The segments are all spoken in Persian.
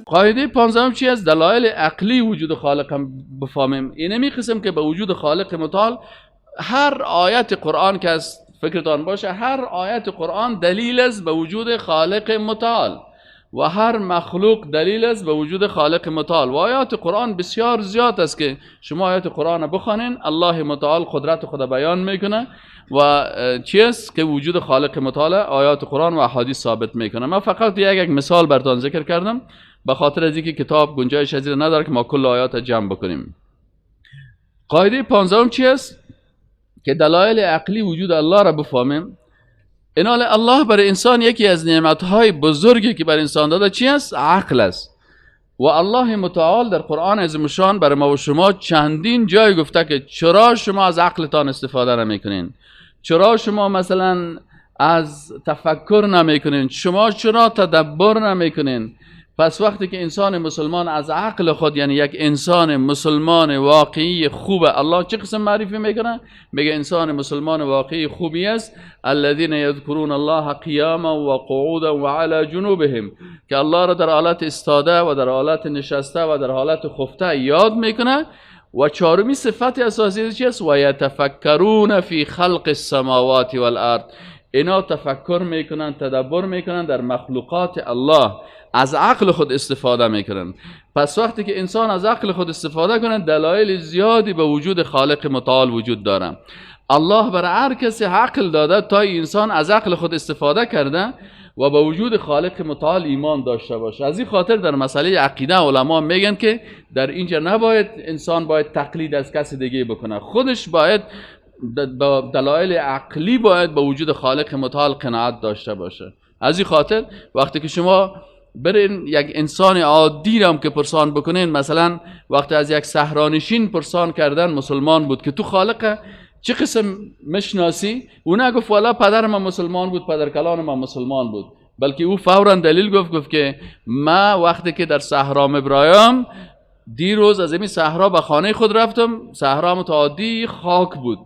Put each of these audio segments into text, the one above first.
قاعده 15 چی است؟ دلایل عقلی وجود خالق هم بفهمیم. اینمی قسم که به وجود خالق متعال هر آیت قرآن که از فکرتان باشه، هر آیت قرآن دلیل است به وجود خالق متعال و هر مخلوق دلیل است به وجود خالق متعال. و آیات قرآن بسیار زیاد است که شما آیات قرآن بخوانین، الله متعال قدرت خود بیان میکنه و چی است که وجود خالق متعال آیات قرآن و احادیث ثابت میکنه. من فقط یک مثال براتون ذکر کردم به خاطر از اینکه کتاب گنجایش از این نداره که ما کل آیات جمع بکنیم. قاعده 15 چی است؟ که دلایل عقلی وجود الله را بفهمیم. اینال الله برای انسان یکی از نعمت‌های بزرگی که بر انسان داده چی است؟ عقل است. و الله متعال در قرآن عظیم الشان برای ما و شما چندین جای گفته که چرا شما از عقلتان استفاده نمیکنین، چرا شما مثلا از تفکر نمیکنین، شما چرا تدبر نمیکنین. پس وقتی که انسان مسلمان از عقل خود، یعنی یک انسان مسلمان واقعی خوب، الله چه قسم معرفی میکنه؟ میگه انسان مسلمان واقعی خوبی است الذين يذكرون الله قیاما و قعودا و علی جنوبهم، که الله را در حالت استاده و در حالت نشسته و در حالت خفته یاد میکنه. و چهارمی صفت اساسی چی است؟ و یتفکرون فی خلق السماوات والارض. اینا تفکر میکنن، تدبر میکنن در مخلوقات الله، از عقل خود استفاده میکنن. پس وقتی که انسان از عقل خود استفاده کنه، دلایل زیادی به وجود خالق متعال وجود داره. الله بر هر کسی عقل داده تا انسان از عقل خود استفاده کرده و به وجود خالق متعال ایمان داشته باشه. از این خاطر در مسئله عقیده علما میگن که در اینجا نباید انسان باید تقلید از کسی دیگه بکنه، خودش باید با دلایل عقلی باید به وجود خالق متعال قناعت داشته باشه. از این خاطر وقتی که شما برین یک انسان عادی را هم که پرسان بکنین، مثلا وقتی از یک صحرانشین پرسان کردن، مسلمان بود، که تو خالق چه قسم مشناسی؟ او نگفت والا پدر ما مسلمان بود، پدر کلان ما مسلمان بود، بلکه او فورا دلیل گفت که ما وقتی که در صحرا مبرایم دیروز از این صحرا به خانه خود رفتم، صحرا متعادی خاک بود،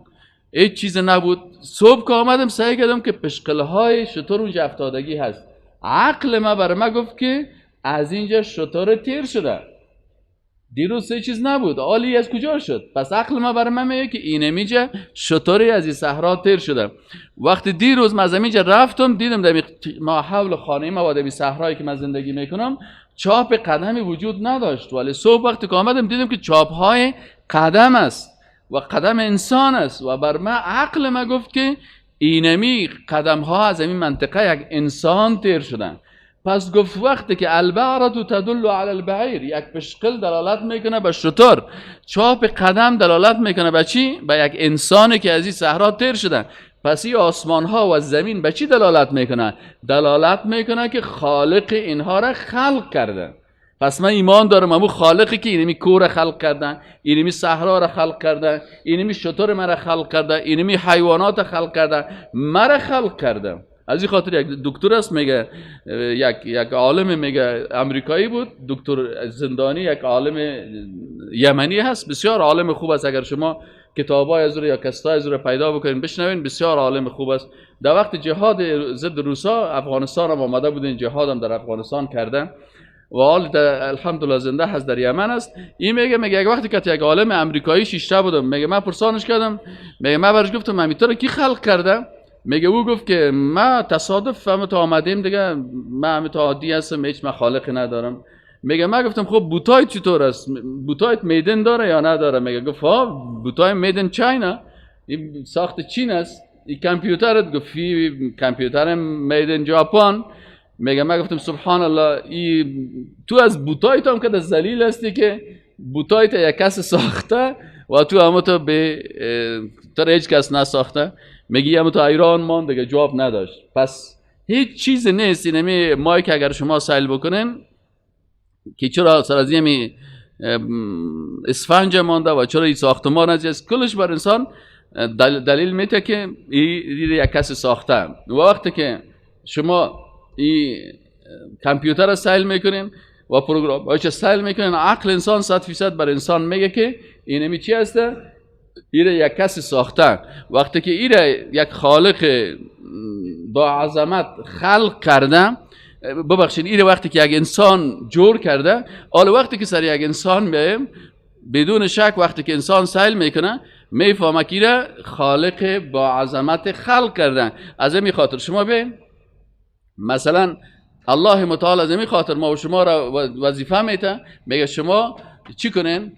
هیچ چیز نبود. صبح که آمدم سعی کردم که پشقلهای شتر اونجا افتادگی هست، عقل ما برای ما گفت که از اینجا شتر تیر شده، دیروز سه چیز نبود، عالی از کجا شد؟ پس عقل ما برای من میگه که اینمیجا شتری از این صحرا تیر شده. وقتی دیروز من از اینجا رفتم دیدم در ما حول خانه ما و در صحرایی که من زندگی میکنم چاپ قدمی وجود نداشت، ولی صبح وقتی که آمدم دیدم که چاپ های قدم است و قدم انسان است و بر ما عقل ما گفت که اینمی قدم ها از این منطقه یک انسان تیر شدن. پس گفت وقتی که البعرة تدل علی البعیر، یک پشقل دلالت میکنه به شتر، چاپ قدم دلالت میکنه به چی؟ به یک انسانی که از این صحرا تیر شده. پس این آسمان ها و زمین به چی دلالت میکنه؟ دلالت میکنه که خالق اینها را خلق کرده. پس من ایمان دارم امو خالقی که اینمی کور خلق کرده، اینمی صحرا را خلق کرده، اینمی شتر مرا خلق کرده، اینمی حیوانات خلق کرده، مرا خلق کرده. از این خاطر یک دکتر است میگه، یک عالم میگه امریکایی بود، دکتر زندانی، یک عالم یمنی هست، بسیار عالم خوب است. اگر شما کتابای از او یا کستای از او پیدا بکنین بشنوین، بسیار عالم خوب است. در وقت جهاد ضد روسا افغانستان هم آمده بودین، جهاد هم در افغانستان کرده و حال الحمدلله زنده هست، در یمن است. این میگه یک وقتی که یک عالم امریکایی شیشته بودم، میگه من پرسانش کردم، میگه من برش گفتم من تو رو کی خلق کرده؟ میگه او گفت که ما تصادف هم تا آمدیم دیگه، من هم تا عادی هستم، هیچ مخالقی ندارم. میگه من گفتم خب بوتای چطور است؟ بوتایت made in داره یا نداره؟ میگه گفت ها، بوتای made in China، این ساخت چین است. این کامپیوترت؟ گفت کامپیوتر made in Japan. میگه من گفتم سبحان الله، ای تو از بوتایت هم که ذلیل هستی که بوتایت یک کس ساخته و تو هم تو به تو هیچ کس نساخته. میگی هم تو ایران مان دیگه جواب نداشت. پس هیچ چیز نیست. اینمی مایی که اگر شما سیل بکنین که چرا سر از یمی اسفنج مانده و چرا این ساختمان از کلش بر انسان دلیل میته که این یک کس ساخته. و وقتی که شما این کامپیوتر را سیل میکنین و پروگرام باشه سیل میکنین، عقل انسان 100% بر انسان میگه که اینمی چی هسته؟ ایره یک کسی ساخته. وقتی که ایره یک خالق با عظمت خلق کرده، ببخشید این وقتی که یک انسان جور کرده، حالا وقتی که سر یک انسان میایم بدون شک وقتی که انسان سیل میکنه میفهمه که خالق با عظمت خلق کرده. از این خاطر شما ببین مثلا الله متعال از این خاطر ما و شما را وظیفه میته، میگه شما چی کنین؟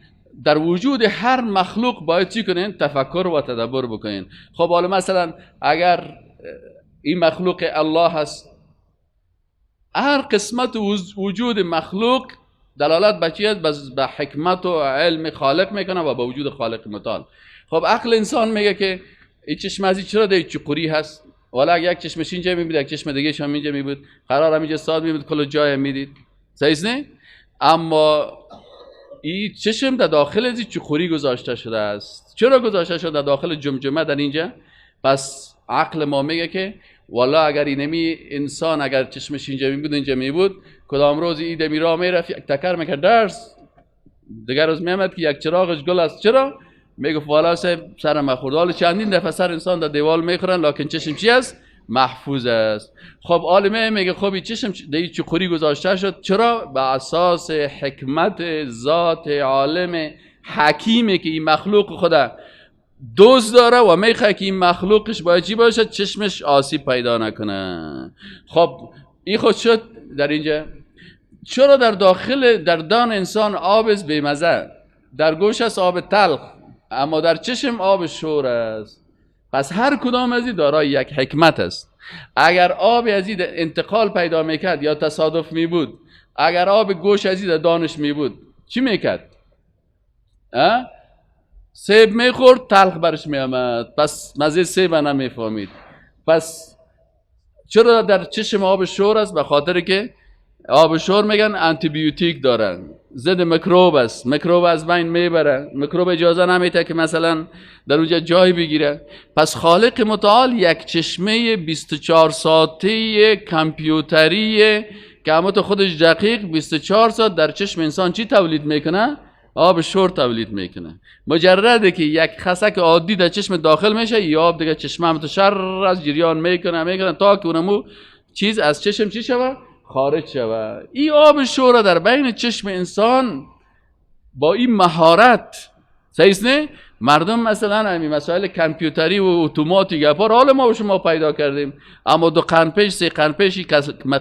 در وجود هر مخلوق باید چی کنین؟ تفکر و تدبر بکنین. خب حالا مثلا اگر این مخلوق الله هست، هر قسمت وجود مخلوق دلالت به چی است؟ به حکمت و علم خالق میکنه و به وجود خالق متعال. خب عقل انسان میگه که این چشم از چرا در چقوری هست؟ والا یک چشمش اینجا میبود، یک چشم دیگه هم اینجا میبود، قرار هم اینجا ساعت میبود، کل جای میدید، صحیح نه؟ اما این چشم در داخل از چقوری گذاشته شده است. چرا گذاشته شده در داخل جمجمه در اینجا؟ پس عقل ما میگه که والا اگر اینمی انسان اگر چشمش اینجا میبود اینجا میبود، کدام روز این دمی راه میرفت یک تکر میکرد درس، دیگر روز میامد که یک چراغش گل است. چرا؟ میگفت والا سر مخورد. حالا چندین دفعه سر انسان در دیوال میخورن لکن چشم چی است؟ محفوظ است. خب عالمه میگه خب این چشم در چقوری گذاشته شد، چرا؟ به اساس حکمت ذات عالم حکیمه که این مخلوق خدا دوست داره و میخواد که این مخلوقش باید چی باشه؟ چشمش آسیب پیدا نکنه. خب این خود شد در اینجا. چرا در داخل در دان انسان آب است بیمزه، در گوش است آب تلخ، اما در چشم آب شور است؟ پس هر کدام از این دارای یک حکمت است. اگر آب از این انتقال پیدا میکرد یا تصادف میبود، اگر آب گوش از این دانش میبود چی میکرد؟ سیب میخورد تلخ برش میامد، پس مزه سیب نمیفهمید. پس چرا در چشم آب شور است؟ به خاطر که آب شور میگن آنتی بیوتیک دارن، ضد میکروب است، میکروب از بین میبره، میکروب اجازه نمیده که مثلا در اونجا جای بگیره. پس خالق متعال یک چشمه 24 ساعته کامپیوتری که همون خودش دقیق 24 ساعت در چشم انسان چی تولید میکنه؟ آب شور تولید میکنه. مجرده که یک خسک عادی در چشم داخل میشه، یا آب دیگه چشمه هم شر از جریان میکنه تا که اونمو چیز از چشم چی شوه؟ خارج شوه. این آب شور در بین چشم انسان با این مهارت، صحیح نه؟ مردم مثلا همین مسائل کامپیوتری و اتوماتی گپا حال ما و شما پیدا کردیم، اما 2 قرن پیش 3 قرن پیش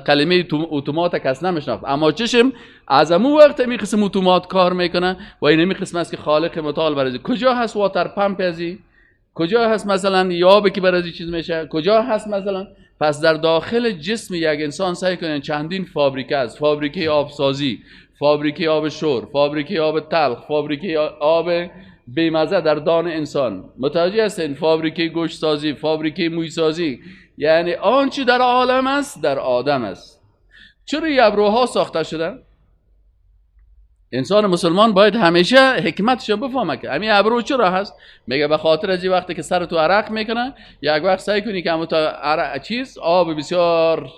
کلمه اتومات کس نمیشناخت، اما چشم از امو وقت می قسم اتومات کار میکنه و این می قسم است که خالق متعال برای کجا هست water pump ازی، کجا هست مثلا یابه که برای چیز میشه، کجا هست مثلا. پس در داخل جسم یک انسان سعی کنین چندین فابریکه است، فابریکه آبسازی، فابریکه آب شور، فابریکه آب تلخ، فابریکه آب بیمزه در دان انسان، متوجه هستین؟ فابریکه گوشت سازی، فابریکه موی سازی، یعنی آنچه در عالم است در آدم است. چرا ابروها ساخته شده؟ انسان مسلمان باید همیشه حکمتش بفهمه که همین ابرو چرا هست. میگه به خاطر از این وقتی که سر تو عرق میکنه، یک وقت سعی کنی که همون تا چیز آب بسیار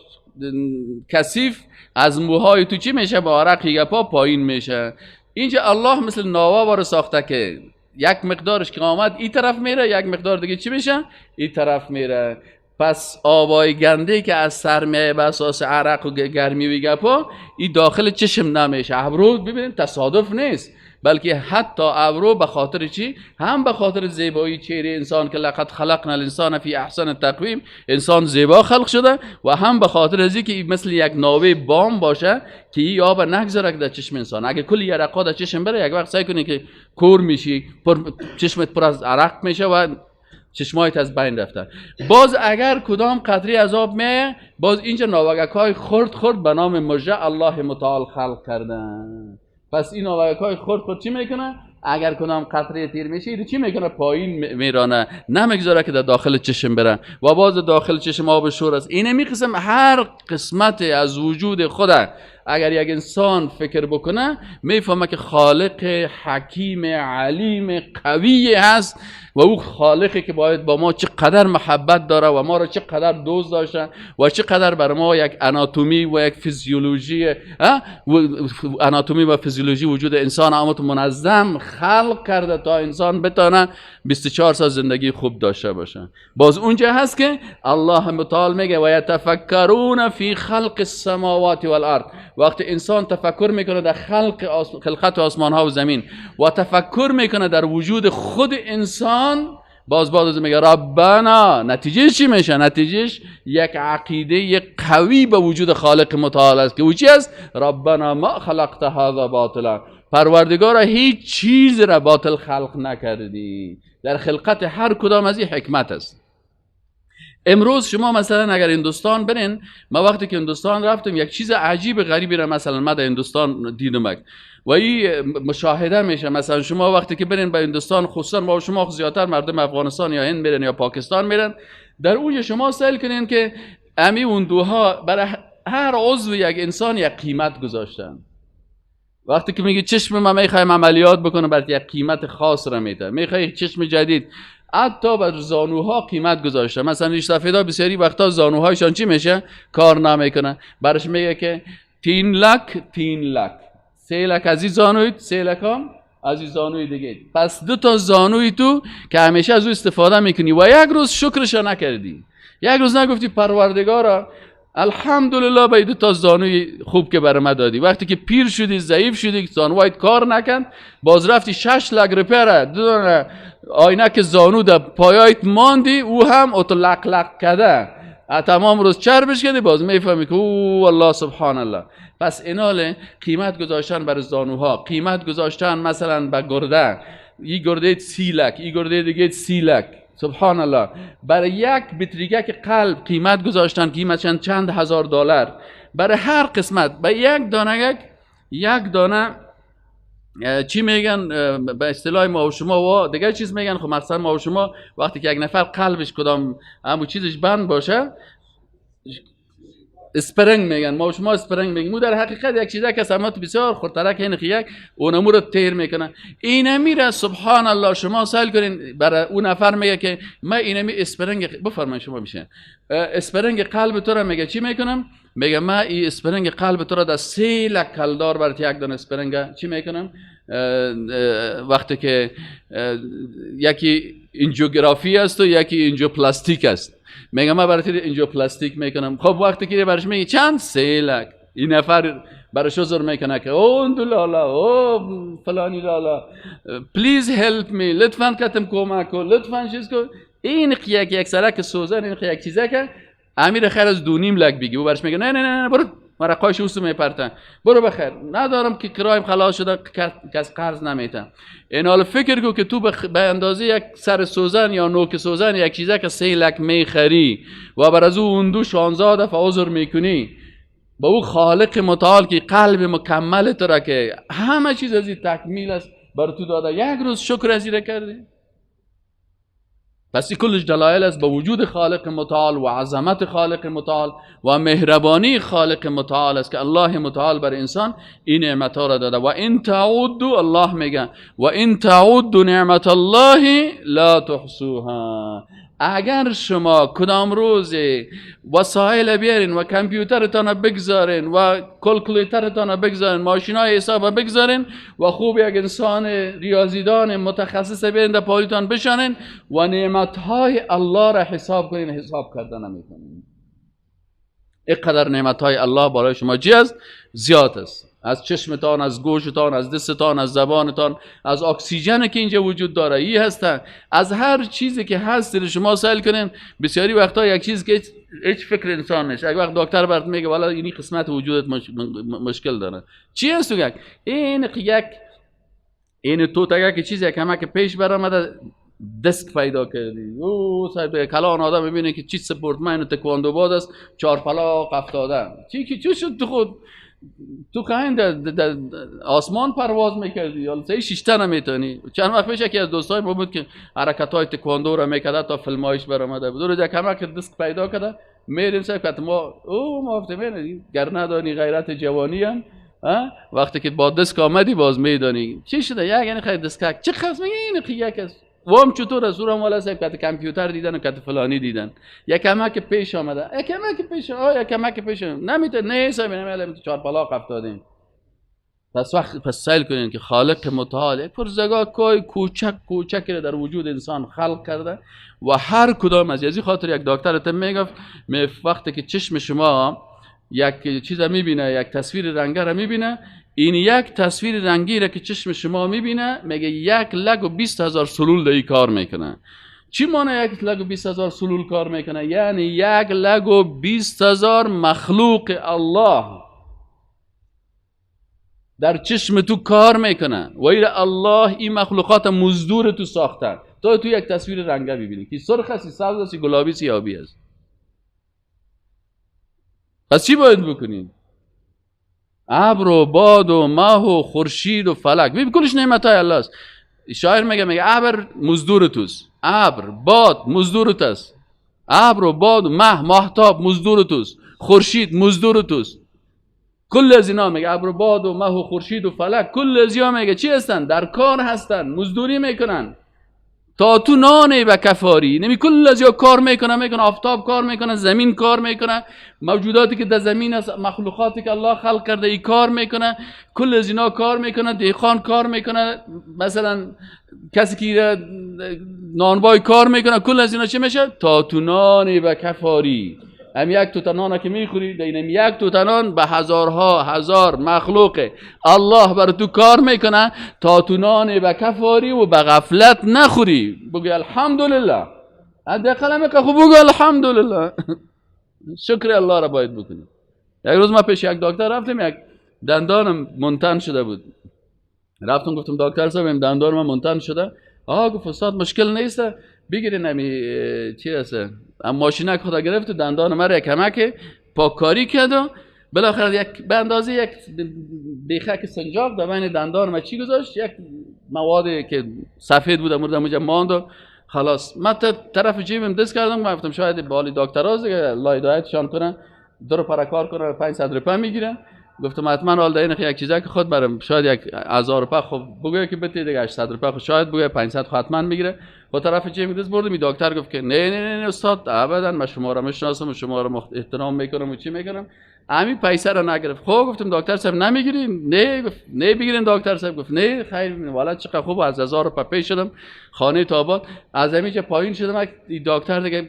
کثیف از موهای تو چی میشه؟ با عرق گپا پایین میشه. اینجا الله مثل ناوا بار ساخته که یک مقدارش که آمد این طرف میره، یک مقدار دیگه چی میشه؟ این طرف میره. پس آبای گنده که از سر میه به اساس عرق و گرمی و گپا این داخل چشم نمیشه. ابرو ببینید تصادف نیست، بلکه حتی ابرو به خاطر چی؟ هم به خاطر زیبایی چهره انسان که لقد خلقنا الانسان فی احسن تقویم، انسان زیبا خلق شده، و هم به خاطر از که مثل یک ناوه بام باشه که این آب نگذاره که در چشم انسان. اگه کلی یرقا در چشم بره، یک وقت سعی کنی که کور میشی، چشمت پر از عرق میشه و چشمایت از بین رفته. باز اگر کدام قطری از آب میه، باز اینجا ناوگک های خرد خرد به نام مژه الله متعال خلق کردن. پس این ناوگک های خرد خرد چی میکنه؟ اگر کدام قطره تیر میشه اینو چی میکنه؟ پایین میرانه، نمیگذاره که در داخل چشم بره و باز داخل چشم آب شور است. اینه میقسم هر قسمت از وجود خود اگر یک انسان فکر بکنه میفهمه که خالق حکیم علیم قوی هست و او خالقی که باید با ما چقدر محبت داره و ما را چقدر دوست داشته و چقدر بر ما یک اناتومی و یک فیزیولوژی، اناتومی و فیزیولوژی وجود انسان آمد منظم خلق کرده تا انسان بتانه 24 سال زندگی خوب داشته باشه. باز اونجا هست که الله متعال میگه و یتفکرون فی خلق السماوات والارض. وقتی انسان تفکر میکنه در خلقت آسمان ها و زمین و تفکر میکنه در وجود خود انسان، باز میگه ربنا، نتیجه چی میشه؟ نتیجهش یک عقیده قوی به وجود خالق متعال است که او چی است؟ ربنا ما خلقت هذا باطلا، پروردگارا هیچ چیز را باطل خلق نکردی. در خلقت هر کدام از این حکمت است. امروز شما مثلا اگر هندوستان برین، ما وقتی که هندوستان رفتم یک چیز عجیب غریبی را مثلا ما در هندوستان دیدم و این مشاهده میشه. مثلا شما وقتی که برین به هندوستان، خصوصا ما شما زیادتر مردم افغانستان یا هند میرن یا پاکستان میرن، در اونجا شما سیل کنین که امی اون دوها برای هر عضو یک انسان یک قیمت گذاشتن. وقتی که میگه چشم من میخوایم عملیات بکنه، برات یک قیمت خاص را میده. میخوای چشم جدید، حتی بر زانوها قیمت گذاشته. مثلا ریش سفیدا بسیاری وقتا زانوهایشان چی میشه؟ کار نمیکنه. برش میگه که 3 لک 3 لک، 3 لک از این زانوی، 3 لک هم از این زانوی دیگه. پس 2 تا زانوی تو که همیشه از او استفاده میکنی و یک روز شکرش نکردی، یک روز نگفتی پروردگارا الحمدلله به 2 تا زانوی خوب که برای ما دادی. وقتی که پیر شدی، ضعیف شدی، زانوایت کار نکن، باز رفتی 6 لک روپیه 2 دانه آینه که زانو در پایایت ماندی، او هم اتو لق لق کرده، تمام روز چربش کردی، باز میفهمی که او الله سبحان الله. پس اینال قیمت گذاشتن بر زانوها، قیمت گذاشتن مثلا به گرده، این گرده 30 لک، این گرده دیگه 30 لک، سبحان الله. برای یک بطریگه که قلب قیمت گذاشتن که مثلا چند هزار دلار برای هر قسمت، به یک دانه یک دانه چی میگن به اصطلاح ما و شما و دیگه چیز میگن. خب مثلا ما و شما وقتی که یک نفر قلبش کدام همون چیزش بند باشه، spring میگن، ما و شما spring میگیم. مو در حقیقت یک چیزه که سمت بسیار خردترک این یک اونمو رو تیر میکنه. اینمی میره سبحان الله. شما سوال کنین برای اون نفر میگه که ما اینمی spring، بفرمایید شما میشه spring قلب تو رو میگه چی میکنم؟ میگه ما این spring قلب تو رو در 3 لک کلدار برات یک دانه spring چی میکنم؟ وقتی که یکی angiography است و یکی angioplastic است، میگم من برات angioplastic میکنم. خب وقتی که برش میگه چند؟ 3 لک. این نفر برش عذر میکنه که او لالا، او فلانی لالا، please help me، لطفا کتم کمک کن، لطفا چیز کن. این یک سرک سوزن، این یک چیزه که امیر خیر از 2.5 لک بگی. او برش میگه نه نه نه برو، مرقایش اوسو میپرتن، برو بخیر، ندارم که کرایم خلاص شده، کس قرض نمیتن. این حال فکر کو که تو به اندازه یک سر سوزن یا نوک سوزن یک چیزه که 3 لک میخری و بر از او اون دو 16 دفعه عذر میکنی با او خالق متعال که قلب مکمل تو را که همه چیز از این تکمیل است بر تو داده، یک روز شکر از این کردی. پس این کلش دلایل است به وجود خالق متعال و عظمت خالق متعال و مهربانی خالق متعال است که الله متعال بر انسان این نعمت ها را داده. و ان تعدوا، الله میگه و ان تعدوا نعمت الله لا تحصوها. اگر شما کدام روز وسایل بیارین و کامپیوترتان بگذارین و calculator تان بگذارین، ماشینای حساب بگذارین و خوب یک انسان ریاضیدان متخصص بیارین در پالیتان بشانین و نعمتهای الله را حساب کنین، حساب کردن نمیتونین. اینقدر نعمتهای الله برای شما چی است؟ زیاد است. از چشمتان، از گوشتان، از دستتان، از زبانتان، از اکسیژن که اینجا وجود داره، این هستن، از هر چیزی که هست شما سوال کنین. بسیاری وقتا یک چیز که هیچ فکر انسان نیست، یک وقت دکتر برات میگه والا این قسمت وجودت مشکل داره. چی هست؟ یک این یک این تو تگه که چیزی که همه که پیش برآمده دسک پیدا کردی. او صاحب کلان آدم میبینه که چی sportman و تکواندو باز است، 4 پلاق افتاده. چی که چی شد تو خود تو که در آسمان پرواز میکردی، حالا سه شیشته نمیتونی. چند وقت پیش یکی از دوستای ما بود که حرکت های تکواندو را میکرده تا فیلمایش برآمده بود. روز یک که دیسک پیدا کرده، میریم صاحب که ما او ما گفتیم گر ندانی غیرت جوانی هم وقتی که با دسک آمدی باز میدانی چی شده. یک یعنی خیلی دسکک چه خاص میگه این یک است وام چطور از اورم والا صاحب که کامپیوتر دیدن و که فلانی دیدن، یک کمک پیش آمده، یک کمک پیش یک کمک پیش نمیته نه صاحب نمیته چهار پلاق افتادیم. پس وقت پس سیل کنین که خالق متعال یک پرزگاه کوی کوچک کوچک در وجود انسان خلق کرده و هر کدام از این خاطر یک دکتر تم میگفت وقتی که چشم شما یک چیز میبینه، یک تصویر رنگی را میبینه، این یک تصویر رنگی را که چشم شما میبینه میگه 1,20,000 سلول در کار میکنه. چی معنی 1,20,000 سلول کار میکنه؟ یعنی 1,20,000 مخلوق الله در چشم تو کار میکنه و این الله این مخلوقات مزدور تو ساخته تا تو یک تصویر رنگی ببینی که سرخ است، سبز است، گلابی است، آبی است. پس چی باید بکنیم؟ ابر و باد و ماه و خورشید و فلک، ببین کلش نعمت های الله است. شاعر میگه ابر مزدور توست، ابر باد مزدور توست، ابر و باد و مه ماهتاب مزدور توست، خورشید مزدور توست. کل از اینا میگه ابر و باد و مه و خورشید و فلک کل از اینا میگه چی هستن؟ در کار هستن، مزدوری میکنن تا تو نانه به کفاری. نمی کل از یا کار میکنه، آفتاب کار میکنه، زمین کار میکنه، موجوداتی که در زمین است، مخلوقاتی که الله خلق کرده ای کار میکنه، کل از اینا کار میکنه، دهقان کار میکنه، مثلا کسی که نانوای کار میکنه، کل از اینا چی میشه؟ تا تو نانه به کفاری. هم یک تو نان که میخوری، اینم یک تو نان به هزارها هزار مخلوق الله بر تو کار میکنه تا تو نان به کفاری و به غفلت نخوری. بگو الحمدلله، حداقل هم خوب بگو الحمدلله. شکر الله را باید بکنی. یک روز ما پیش یک دکتر رفتیم، یک دندانم منتن شده بود. رفتم گفتم دکتر صاحب این دندان من منتن شده. آه گفت استاد مشکل نیست، بگیرین همی چی هست، ماشینک خدا گرفت و دندان مرا یک کمک پاککاری کرد و بالاخره یک به اندازه یک بیخک سنجاق در بین دندان ما چی گذاشت، یک موادی که سفید بود مورد اونجا ماند و خلاص. من طرف جیبم دست کردم، گفتم شاید بالی دکتراز دیگه الله هدایتشان کنه، درو پرکار کنه 500 روپیه میگیره. گفتم حتما حال در این یک چیزی که خود برم شاید 1000 روپیه خب بگوی که بده دیگه 800 روپیه خب شاید بگوی 500 حتما میگیره. با طرف جیب دست بردم، دکتر گفت که نه نه نه استاد ابدا من شما را میشناسم و شما را احترام میکنم و چی میکنم. همین پیسه را نگرفت. خب گفتم دکتر صاحب نمیگیرین؟ نه. گفت نه بگیرین دکتر صاحب. گفت نه خیر والا چقدر خوب. از 1000 روپیه پیش شدم خانه تاباد، از همینجا پایین شدم. دکتر دیگه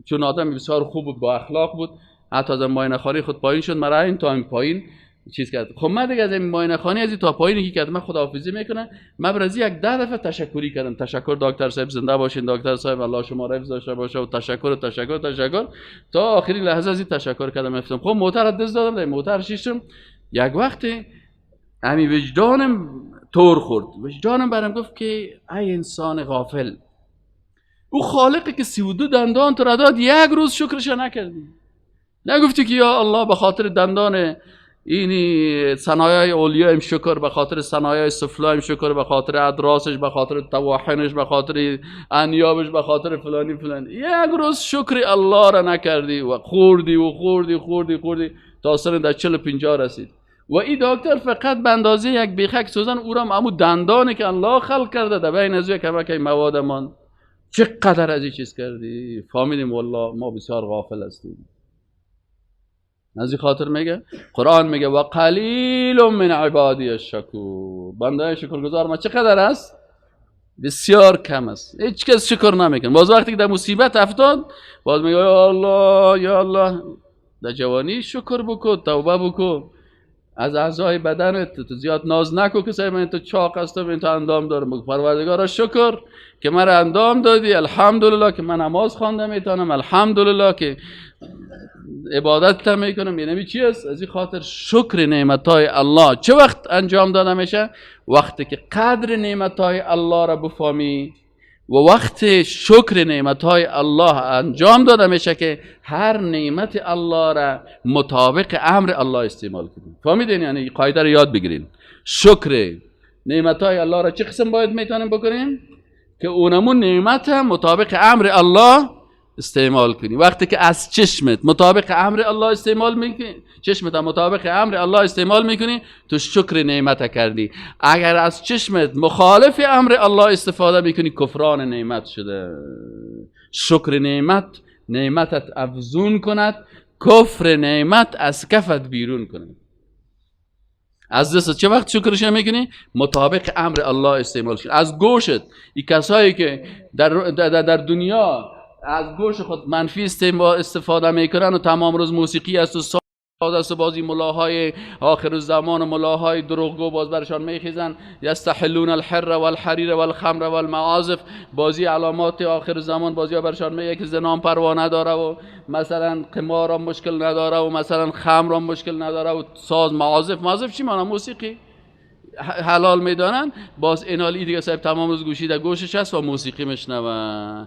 چون آدم بسیار خوب بود با اخلاق بود، حتی از معاینه خانه خود پایین شد، مرا این تا این پایین چیز کرد. خب من دیگه از این معاینه خانه از این تا پایین که کرد من خداحافظی میکنم. من برازی یک 10 دفعه تشکری کردم، تشکر دکتر صاحب زنده باشین دکتر صاحب الله شما را حفظ داشته باشه و تشکر تشکر تشکر تا آخرین لحظه از این تشکر کردم. گفتم خب موتر دست دادم، در موتر شیشتم. یک وقتی همین وجدانم تور خورد، وجدانم برام گفت که ای انسان غافل، او خالقی که 32 دندان تو را داد یک روز شکرش نکردی، نگفتی که یا الله به خاطر دندان اینی صنایع اولیایم شکر، به خاطر صنایع سفلایم شکر، به خاطر ادراسش، به خاطر تواحنش، به خاطر انیابش، به خاطر فلانی فلانی. یک روز شکر الله را نکردی و خوردی و خوردی خوردی خوردی تا سن در 40-50 رسید. و این دکتر فقط به اندازه یک بیخک سوزن او را همون دندانی که الله خلق کرده در بین از یک کمک مواد من چقدر از این چیز کردی. فهمیدیم والله ما بسیار غافل هستیم. از این خاطر میگه قرآن میگه و قلیل من عبادی الشکور، بنده شکرگزار ما چقدر است؟ بسیار کم است. هیچ کس شکر نمیکنه. باز وقتی که در مصیبت افتاد باز میگه یا الله یا الله. در جوانی شکر بکن، توبه بکن، از اعضای بدنت تو زیاد ناز نکن که من تو چاق هستم، من تو اندام دارم. بگو پروردگارا شکر که مرا اندام دادی، الحمدلله که من نماز خوانده میتونم، الحمدلله که عبادت تا میکنم. یعنی چی است؟ از این خاطر شکر نعمت‌های الله چه وقت انجام داده میشه؟ وقتی که قدر نعمت‌های الله را بفهمی و وقت شکر نعمت‌های الله انجام داده میشه که هر نعمت الله را مطابق امر الله استعمال کنیم. فهمیدین؟ یعنی قاعده را یاد بگیرین. شکر نعمت‌های الله را چه قسم باید میتونیم بکنیم؟ که اونمون نعمت مطابق امر الله استعمال کنی. وقتی که از چشمت مطابق امر الله استعمال میکنی، چشمت مطابق امر الله استعمال میکنی، تو شکر نعمت کردی. اگر از چشمت مخالف امر الله استفاده میکنی، کفران نعمت شده. شکر نعمت نعمتت افزون کند، کفر نعمت از کفت بیرون کند. از دست چه وقت شکرش میکنی؟ مطابق امر الله استعمال کنی. از گوشت، این کسایی که در دنیا از گوش خود منفی استفاده میکنن و تمام روز موسیقی است و ساز است و بازی ملاهای آخر الزمان و ملاهای دروغگو باز برشان میخیزن، یستحلون الحر والحریر والخمر والمعازف، بازی علامات آخر الزمان بازی ها برشان میگه که زنام پروا نداره و مثلا قمار مشکل نداره و مثلا خمر مشکل نداره و ساز معازف، معازف چی معنی؟ موسیقی حلال میدانن. باز اینالی دیگه صاحب تمام روز گوشی در گوشش هست و موسیقی میشنوه.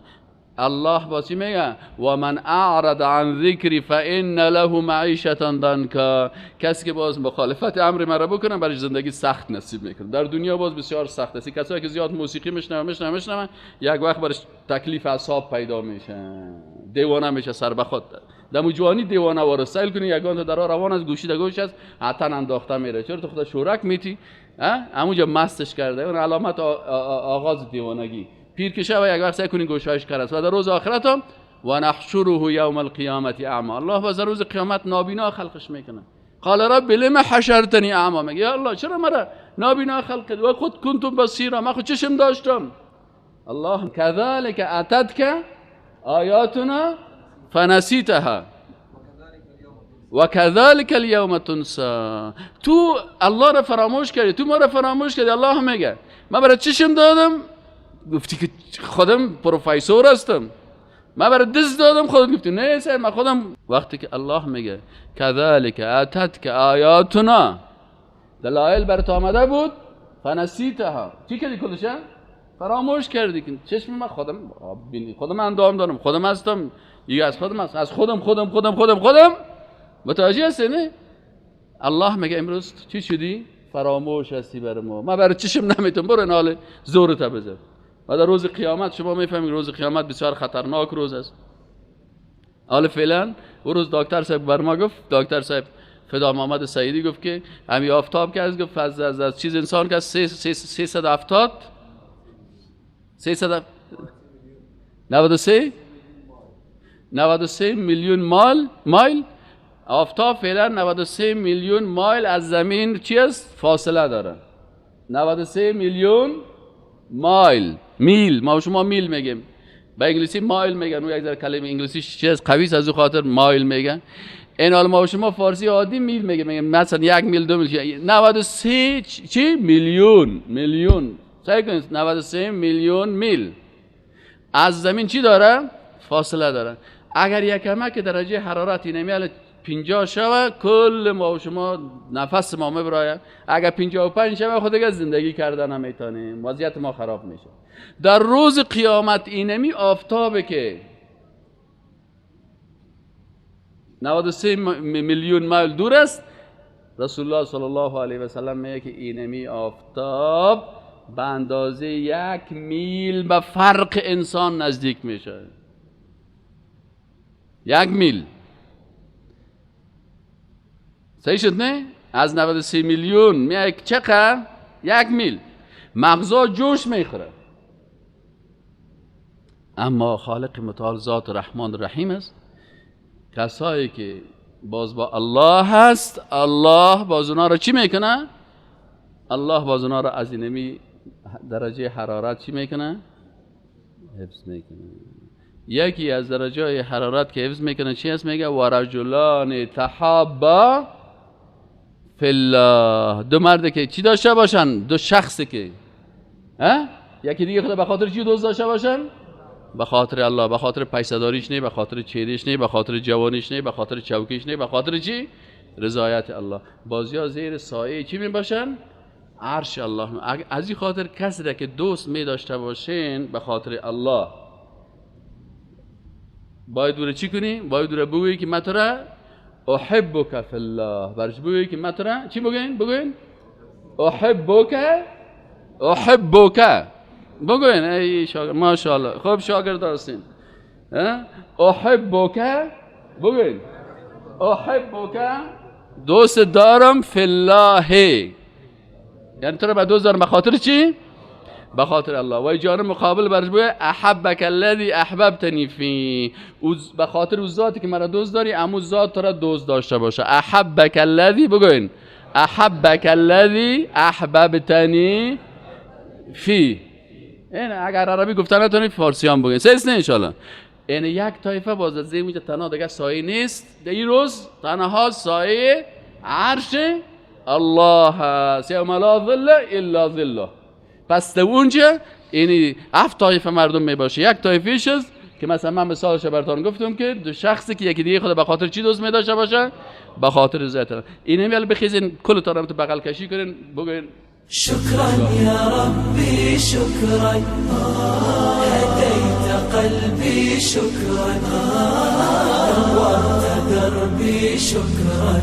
الله با چی میگه؟ و من اعرض عن ذکری فان له معیشة ضنکا. کسی که باز مخالفت امر مرا بکنه، برای زندگی سخت نصیب میکنه. در دنیا باز بسیار سخت است. کسایی که زیاد موسیقی میشنون میشنون، یک وقت برش تکلیف اعصاب پیدا میشه، دیوانه میشه، سر به خود دمو جوانی دیوانه واره سیل کنی، یگان در روان از گوشی در گوش است، عتن انداخته میره. چرا تو خدا شورک میتی؟ همونجا مستش کرده. اون علامت آغاز دیوانگی. پیر که شوه یک وقت سعی کنین گوشهایش کر است. و در روز آخرت هم و نحشره یوم القیامت اعمی، الله باز در روز قیامت نابینا خلقش میکنه. قال رب لم حشرتنی اعمی، میگه یا الله چرا مرا نابینا خلق کردی؟ و خود کنتم بصیرا، من خود چشم داشتم. الله كذلك اتتك آیاتنا فنسیتها وكذلك اليوم تنسى. تو الله را فراموش کردی، تو ما را فراموش کردی. الله میگه من برای چشم دادم، گفتی که خودم پروفسور هستم. من برای دست دادم، خودت گفتی نه سر من خودم. وقتی که الله میگه كذلك اتتك آیاتنا، دلایل بر تو آمده بود، فنسیتها، چی کردی؟ کلش فراموش کردی. که چشم من خودم خودم اندام دارم، خودم هستم، دیگه از خودم هست، از خودم خودم خودم خودم خودم. متوجه هستی نه؟ الله میگه امروز چی شدی؟ فراموش هستی بر ما. من برای چشم نمیتونم، برو ناله زورت بزن. و در روز قیامت شما میفهمید روز قیامت بسیار خطرناک روز است. حالا فعلا اون روز دکتر صاحب بر ما گفت، دکتر صاحب فدا محمد سعیدی گفت که همی آفتاب که از گفت از چیز انسان که 370 393 93 میلیون مایل آفتاب فعلا 93 میلیون مایل از زمین چی است؟ فاصله داره. 93 میلیون مایل، میل، ما شما میل میگیم، به انگلیسی مایل میگن، اون یک ذره کلمه انگلیسی چیز از قوی از او خاطر مایل میگن. این حال ما شما فارسی عادی میل میگیم، میگیم مثلا 1 میل 2 میل، 93 چی میلیون، میلیون، سعی کنید 93 میلیون میل از زمین چی داره؟ فاصله داره. اگر یکمه که درجه حرارت اینمیال 50 شوه، کل ما و شما نفس ما میبرایه. اگر 55 شوه، خود دیگه زندگی کردن نمیتونیم، وضعیت ما خراب میشه. در روز قیامت اینمی آفتابه که 93 میلیون مایل دور است، رسول الله صلی الله علیه و سلم میگه که اینمی آفتاب به اندازه 1 میل به فرق انسان نزدیک میشه. 1 میل. صحیح شد نه؟ از 93 میلیون میای چقدر؟ 1 میل. مغزا جوش میخوره. اما خالق متعال ذات رحمان رحیم است. کسایی که باز با الله هست، الله باز اونا رو چی میکنه؟ الله باز اونا رو از اینمی درجه حرارت چی میکنه؟ حفظ میکنه. یکی از درجه حرارت که حفظ میکنه چی هست؟ میگه و رجلان تحابا فی الله. دو مرد که چی داشته باشن؟ دو شخص که یکی دیگه خدا به خاطر چی دوست داشته باشن؟ به خاطر الله، به خاطر پیسه‌داریش نه، به خاطر چهرهش نه، به خاطر جوانیش نه، به خاطر چوکیش نه، به خاطر چی؟ رضایت الله. بازیا زیر سایه چی می باشن؟ عرش الله. از این خاطر کسی را که دوست می داشته باشین به خاطر الله، باید او را چی کنی؟ باید او را بگویی که من تو را احبک فی الله. برش بگویی که من تو را چی بگوین؟ بگوین احبک، احبک بگوین. ای شاگرد، ماشاءالله، خب شاگرد هستین. احبک، بگوین احبک، دوست دارم فی الله، یعنی تو رو به دوست دارم به خاطر چی؟ به خاطر الله. و جانب مقابل برش بگه احبک الذی احببتنی فی، به خاطر او ذاتی که مرا دوست داری امو ذات تو را دوست داشته باشه. احبک الذی، بگوین احبک الذی احببتنی فی. این اگر عربی گفتن نتونی فارسی هم بگین، سه نه انشالله. این یک طایفه باز از اینجا تنها دیگه سایه نیست، در این روز تنها سایه عرش الله هست، یوم لا ظل الا ظله. پس در اونجا یعنی 7 طایفه مردم میباشه. یک طایفهش است که مثلا من مثالش براتون گفتم که دو شخصی که یکی دیگه خود به خاطر چی دوست می‌داشته باشه؟ به خاطر رضایت الله. اینم یالا بخیزین کلتون رو تو بغل کشی کنین بگین شكرا يا ربي شكرا هديت قلبي شكرا نورت دربي شكرا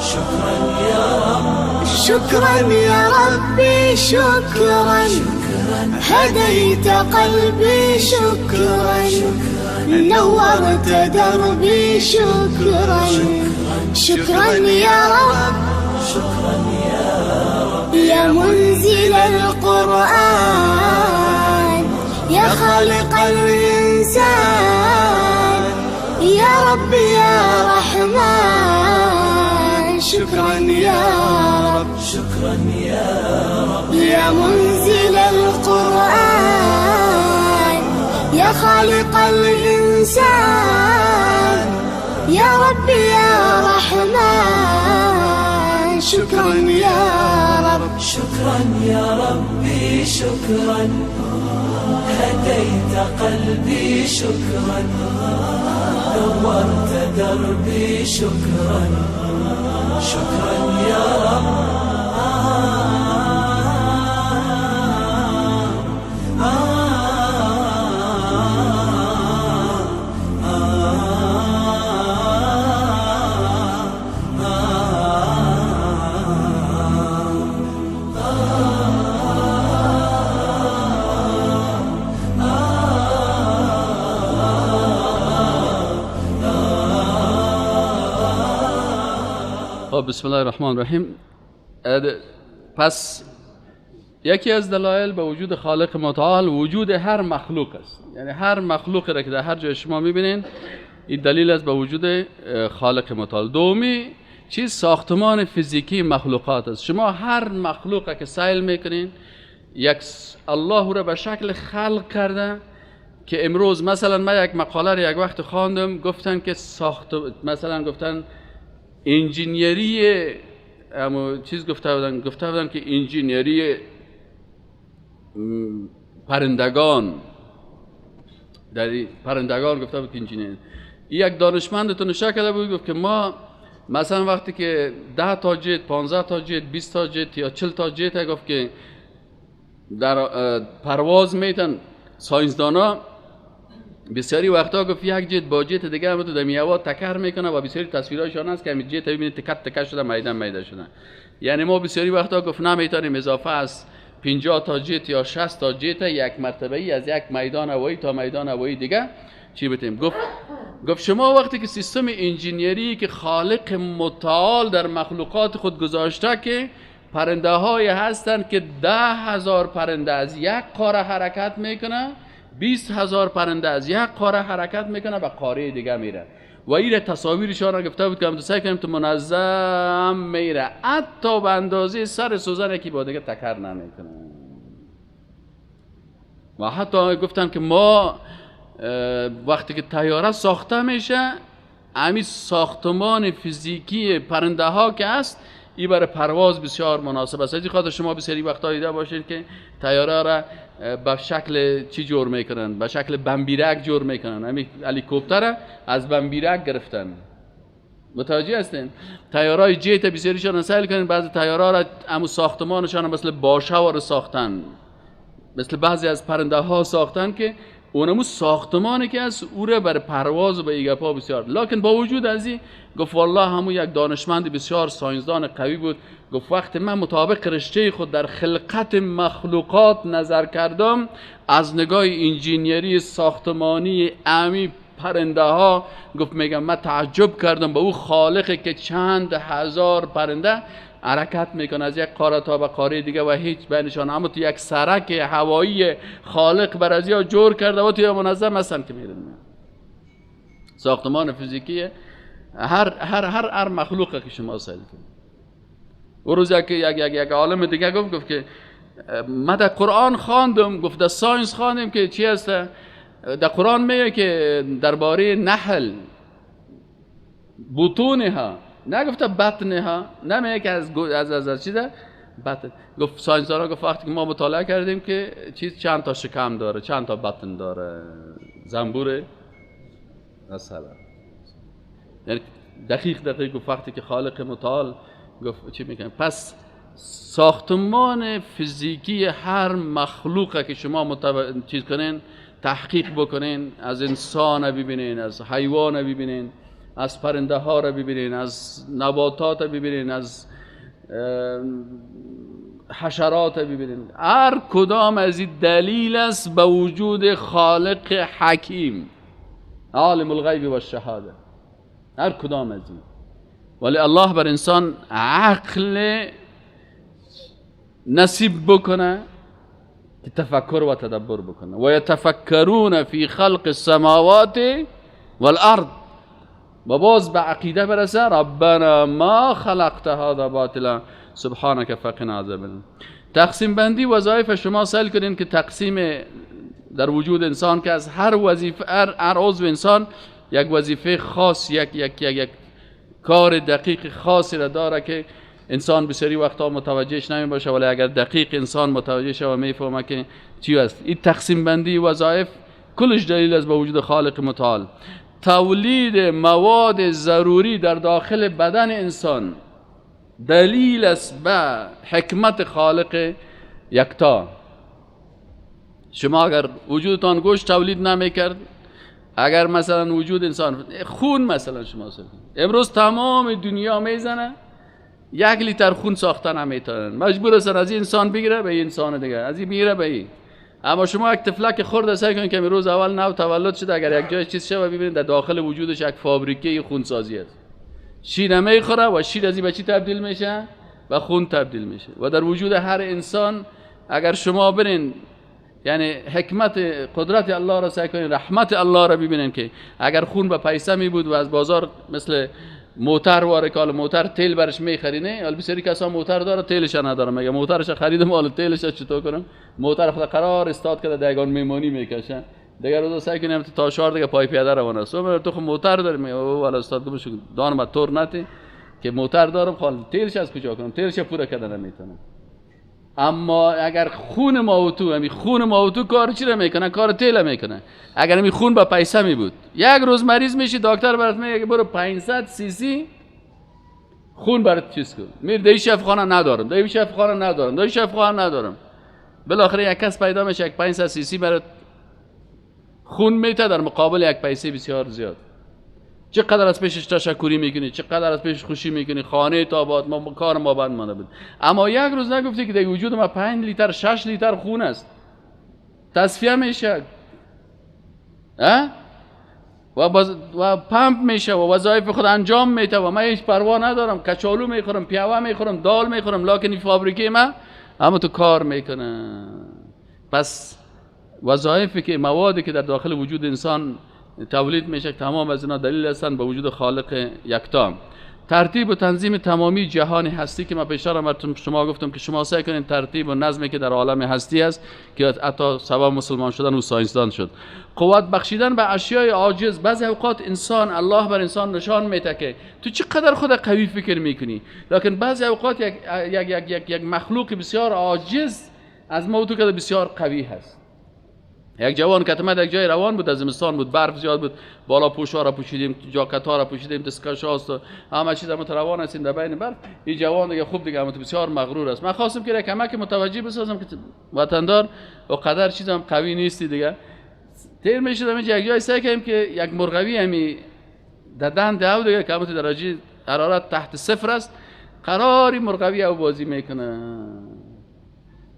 شكرا يا رب شكرا يا ربي شكرا هديت قلبي شكرا نورت دربي شكرا شكرا يا رب شكرا يا رب يا منزل القرآن يا خالق الإنسان يا رب يا رحمن شكرا يا رب شكرا يا رب يا منزل القرآن يا خالق الإنسان يا رب يا رحمن شكرا يا رب شكرا يا ربي شكرا هديت قلبي شكرا نورت دربي شكرا شكرا يا رب. بسم الله الرحمن الرحیم. پس یکی از دلایل به وجود خالق متعال وجود هر مخلوق است. یعنی هر مخلوقی را که در هر جای شما میبینین این دلیل است به وجود خالق متعال. دومی چیز ساختمان فیزیکی مخلوقات است. شما هر مخلوق که سیل میکنین یک الله را به شکل خلق کرده که امروز مثلا من یک مقاله را یک وقت خواندم، گفتن که ساخت مثلا گفتن انجینیری چیز گفته بودن که انجینیری پرندگان، در پرندگان گفته بود که انجینیر. یک دانشمند نشا کرده بود گفت که ما مثلا وقتی که 10 تا جت، 15 تا جت، 20 تا جت یا 40 تا جت گفت که در پرواز میتن ساینسدانا بسیاری وقتا گفت یک جت با جت دیگه هم تو در میوه تکر میکنه و بسیاری تصویرهایشان هست که همین جت ببینید تکت تکر شده میدان میده شده. یعنی ما بسیاری وقتا گفت نمیتونیم اضافه از 50 تا جت یا 60 تا جت یک مرتبه ای از یک میدان هوایی تا میدان هوایی دیگه چی بتیم. گفت شما وقتی که سیستم انجینیری که خالق متعال در مخلوقات خود گذاشته که پرنده های هستند که 10,000 پرنده از یک قاره حرکت میکنه، 20,000 پرنده از یک قاره حرکت میکنه و قاره دیگه میره و این تصاویرشان را گفته بود که هم تو سعی کنیم تو منظم میره حتی به اندازه سر سوزن یکی با دیگه تکر نمیکنه. و حتی گفتن که ما وقتی که طیاره ساخته میشه همین ساختمان فیزیکی پرنده ها که است این برای پرواز بسیار مناسب است. از این خاطر شما بسیاری وقتا دیده باشید که طیاره را به شکل چی جور میکنن؟ به شکل بمبیرک جور میکنن. همین هلیکوپتر از بمبیرک گرفتن. متوجه هستین؟ طیارای جت بسیاریشان سیل کنن، بعضی طیارا را همون ساختمانشان مثل باشه وار ساختن، مثل بعضی از پرنده ها ساختن که اونمو ساختمانی که از او را بر پرواز و به ایگپا بسیار. لکن با وجود از این گفت والله همون یک دانشمند بسیار ساینسدان قوی بود، گفت وقتی من مطابق رشته خود در خلقت مخلوقات نظر کردم، از نگاه انجینیری ساختمانی امی پرنده ها، گفت میگم من تعجب کردم به او خالقی که چند هزار پرنده حرکت میکنه از یک قاره تا به قاره دیگه و هیچ بینشان، اما تو یک سرک هوایی خالق بر از یا جور کرده و توی منظم هستن که میرن. ساختمان فیزیکی هر هر هر هر مخلوقی که شما سیل کنید. و روز یک یک یک یک عالم دیگه گفت که من در قرآن خواندم، گفت در science خواندیم که چی هست، در قرآن میگه که درباره نحل بطونها، نگفته بطنها، نمیگه که از از از چیزه بطن. گفت ساینسدانا گفت وقتی که ما مطالعه کردیم که چیز چند تا شکم داره، چند تا بطن داره زنبور مثلا، یعنی دقیق دقیق گفت وقتی که خالق متعال گفت چی میکنه. پس ساختمان فیزیکی هر مخلوقه که شما چیز کنین، تحقیق بکنین، از انسان ببینین، از حیوان ببینین، از پرنده ها را ببینین، از نباتات ببینین، از حشرات ببینین، هر کدام از این دلیل است به وجود خالق حکیم عالم الغیب و الشهاده، هر کدام از این. ولی الله بر انسان عقل نصیب بکنه که تفکر و تدبر بکنه. و یتفکرون فی خلق السماوات والارض، و باز به عقیده برسه ربنا ما خلقت هذا باطلا سبحانك فقنا عذاب النار. تقسیم بندی وظایف شما سیل کنین که تقسیم در وجود انسان که از هر وظیفه، هر عضو انسان یک وظیفه خاص، یک یک یک یک کار دقیق خاصی را داره که انسان بسیاری وقتا متوجهش نمی باشه، ولی اگر دقیق انسان متوجه شه و میفهمه که چی است. این تقسیم بندی وظایف کلش دلیل است به وجود خالق متعال. تولید مواد ضروری در داخل بدن انسان دلیل است به حکمت خالق یکتا. شما اگر وجودتان گوشت تولید نمیکرد، اگر مثلا وجود انسان خون مثلا شما ساخت، امروز تمام دنیا میزنه 1 لیتر خون ساختن نمیتونن، مجبور هستن از این انسان بگیره به این انسان دیگه، از این بگیره به این. اما شما یک طفلک خرد سعی کنید که روز اول نو تولد شده، اگر یک جای چیز شه و ببینید در داخل وجودش یک فابریکه خونسازی است، شیر نمیخوره و شیر از این به چی تبدیل میشه؟ به خون تبدیل میشه. و در وجود هر انسان اگر شما برین، یعنی حکمت قدرت الله را سعی کنید، رحمت الله را ببینید که اگر خون به پیسه می بود و از بازار مثل موتر واره که حالا موتر تیل برش میخری، نه حالا بسیاری کسا موتر داره تیلش نداره، مگه موترش خریدم حالا تیلش چطور کنم؟ موتر خود قرار استاد کرده دیگان میمانی میکشه، دیگه روزا سعی کنیم تا شار دیگه پای پیاده روان است. تو خب موتر داری، میگه والا استاد گفتم دانم تور نتی که موتر دارم، خال تیلش از کجا کنم؟ تیلش پورا کردن نمیتونم. اما اگر خون ما و تو، همین خون ما و تو کار چی را میکنه؟ کار تیل میکنه. اگر همین خون با پیسه می بود، یک روز مریض میشی دکتر برات میگه برو 500 سی سی خون برات چیز کن، میری در شفاخانه ندارم، در شفاخانه ندارم، در شفاخانه ندارم، بالاخره یک کس پیدا میشه یک 500 سی سی برات خون میته در مقابل یک پیسه بسیار زیاد. چقدر از پیشش تشکری میکنی، چقدر از پیشش خوشی میکنی، خانه تا آباد، ما کار ما بند مانده بود. اما یک روز نگفتی که در وجود ما 5 لیتر 6 لیتر خون است، تصفیه میشه و پمپ میشه و وظایف خود انجام میده و من هیچ پروا ندارم، کچالو میخورم، پیاوه میخورم، دال میخورم، لکن این فابریکه ما اما تو کار میکنه. پس وظایفی که موادی که در داخل وجود انسان تولید میشه تمام از اینا دلیل هستند به وجود خالق یکتا. ترتیب و تنظیم تمامی جهان هستی که من پیشتر براتون شما گفتم که شما سعی کنین ترتیب و نظمی که در عالم هستی است که حتی سبب مسلمان شدن و ساینسدان شد. قوت بخشیدن به اشیای عاجز. بعضی اوقات انسان الله بر انسان نشان میده که تو چقدر خود قوی فکر میکنی، لکن بعضی اوقات یک یک یک یک, یک مخلوق بسیار عاجز از ما تو که بسیار قوی هست. یک جوان که یک جای روان بود، از زمستان بود، برف زیاد بود، بالا پوشا را پوشیدیم، جاکت ها را پوشیدیم، دستکش هاست و همه چیز، هم روان هستیم در بین برف. این جوان دیگه خوب دیگه هم بسیار مغرور است. من خواستم که کمک متوجه بسازم که وطندار و قدر چیزم قوی نیستی دیگه. تیر میشدم اینجا یک جای سعی کردیم که یک مرغوی همی در دند او دیگه که درجه حرارت تحت صفر است، قراری مرغوی او بازی میکنه.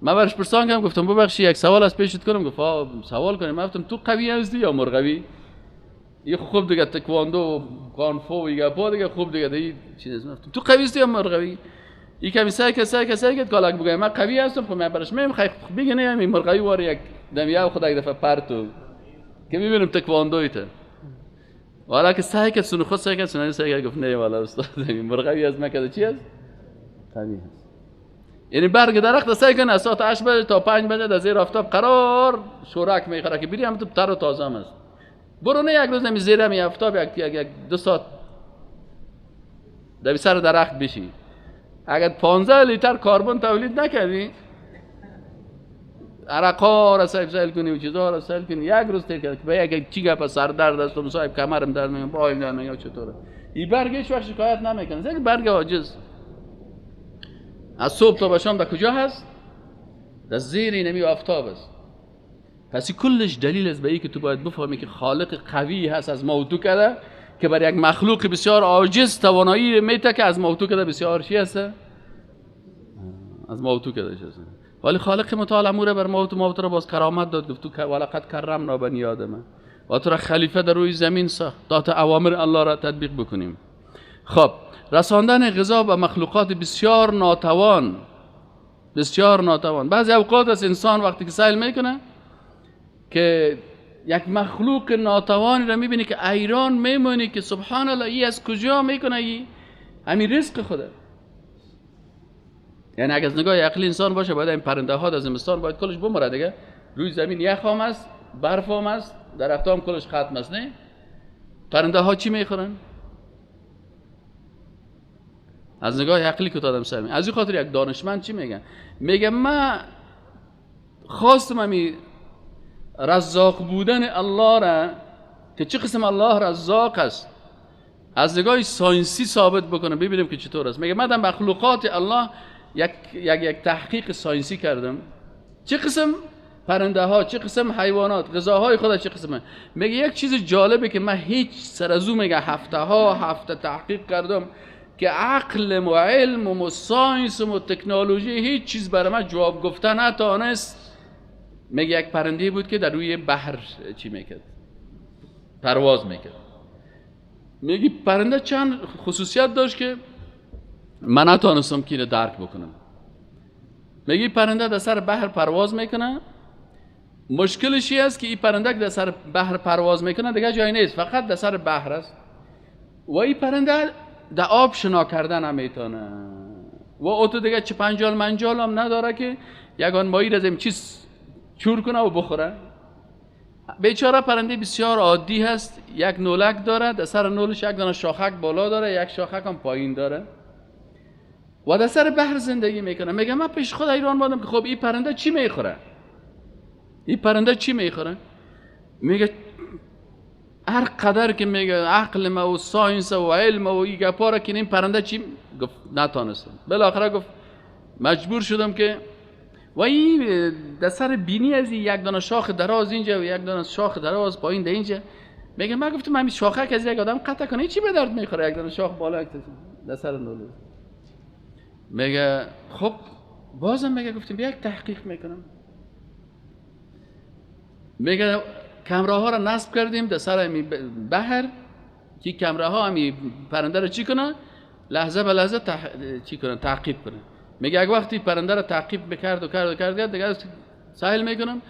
من برش پرسان کردم، گفتم ببخشی یک سوال از پیشت کنم. گفت سوال کنیم. من گفتم تو قوی هستی یا مرغوی؟ یه خوب دیگه تکواندو و کانفو و گپا دیگه خوب دیگه دیگه چیز. گفتم تو قوی هستی یا مرغوی؟ این کمی سعی کرد کالک بگم من قوی هستم. خب من برش میم خیلی بگه نه همین مرغوی وار یک دمیه خود یک دفعه پرتو که میبینم تکواندویته. والا که سعی کرد سن خود سعی کرد سن سعی کرد، گفت نه والا استاد مرغوی از من چی است؟ قوی هست. یعنی برگ درخت سعی کنه از ساعت 8 بجه تا 5 بجه در زیر آفتاب قرار شورک میخوره که بری هم تو تر و تازه هم است. برو نه یک روز نمی زیر همی آفتاب یک دو ساعت در سر درخت بشی، اگر 15 لیتر کربن تولید نکردی عرقا را سیل سیل کنی و چیزا را سیل کنی، یک روز تیر کرد به یک چی گپ سر درد است و صاحب کمرم درد میگم پایم درد میگم چطوره. این برگ هیچ وقت شکایت نمیکنه، یک برگ عاجز از صبح تا به شام در کجا هست؟ در زیر نمی آفتاب است. پس کلش دلیل است به این که تو باید بفهمی که خالق قوی هست از ما و تو کرده که بر یک مخلوق بسیار عاجز توانایی میته که از ما و تو کرده بسیار چی هست؟ از ما و تو کرده هست. ولی خالق متعال امور بر ما و تو را باز کرامت داد، گفت تو ولقد کرمنا بنی آدم و تو را خلیفه در روی زمین ساخت تا اوامر الله را تطبیق بکنیم. خب رساندن غذا به مخلوقات بسیار ناتوان، بسیار ناتوان. بعضی اوقات از انسان وقتی که سیل میکنه که یک مخلوق ناتوانی را میبینی که ایران میمونی که سبحان الله ای از کجا میکنه، ای همین رزق خوده. یعنی اگه از نگاه عقلی انسان باشه باید این پرنده ها در زمستان باید کلش بمره دیگه، روی زمین یخ هم است، برف هم است، درخت هم کلش ختم است. نه پرنده ها چی میخورن؟ از نگاه عقلی که آدم سر از این خاطر یک دانشمند چی میگن؟ میگه من خواستم همی رزاق بودن الله را که چه قسم الله رزاق است از نگاه ساینسی ثابت بکنم، ببینیم که چطور است. میگه من در مخلوقات الله یک یک یک تحقیق ساینسی کردم، چه قسم پرنده ها، چه قسم حیوانات، غذاهای خدا چه قسمه. میگه یک چیز جالبه که من هیچ سر از او میگه هفته ها هفته تحقیق کردم که عقل و علم و science و تکنولوژی هیچ چیز برای من جواب گفته نتانست. میگه یک پرنده بود که در روی بحر چی میکرد؟ پرواز میکرد. میگه پرنده چند خصوصیت داشت که من نتانستم که اینو درک بکنم. میگه پرنده در سر بحر پرواز میکنه، مشکلش این است که این پرنده که در سر بحر پرواز میکنه دیگه جایی نیست، فقط در سر بحر است و این پرنده در آب شنا کردن هم میتونه و اوتو دیگه چه پنجال منجال هم نداره که یگان ماهی از این چیز چور کنه و بخوره. بیچاره پرنده بسیار عادی هست، یک نولک داره، در سر نولش یک دانه شاخک بالا داره، یک شاخک هم پایین داره و در سر بحر زندگی میکنه. میگه من پیش خود حیران بودم که خب این پرنده چی میخوره؟ این پرنده چی میخوره؟ میگه هر قدر که میگه عقل ما و science و علم و این گپا را که این پرنده چی گفت نتانستم. بالاخره گفت مجبور شدم که و این در سر بینی از یک دانه شاخ دراز اینجا و یک دانه شاخ دراز پایین در اینجا. میگه من گفتم همین شاخه که از یک آدم قطع کنه چی به درد میخوره، یک دانه شاخ بالا یک در سر نوله. میگه خب بازم میگه گفتم یک تحقیق میکنم. میگه کمره ها را نصب کردیم در سر بحر که کمره ها همی پرنده را چی کنه؟ لحظه به لحظه چی کنه؟ تعقیب کنه. میگه یک وقتی پرنده را تعقیب میکرد و کرد و کرد دیگه سهل میکنم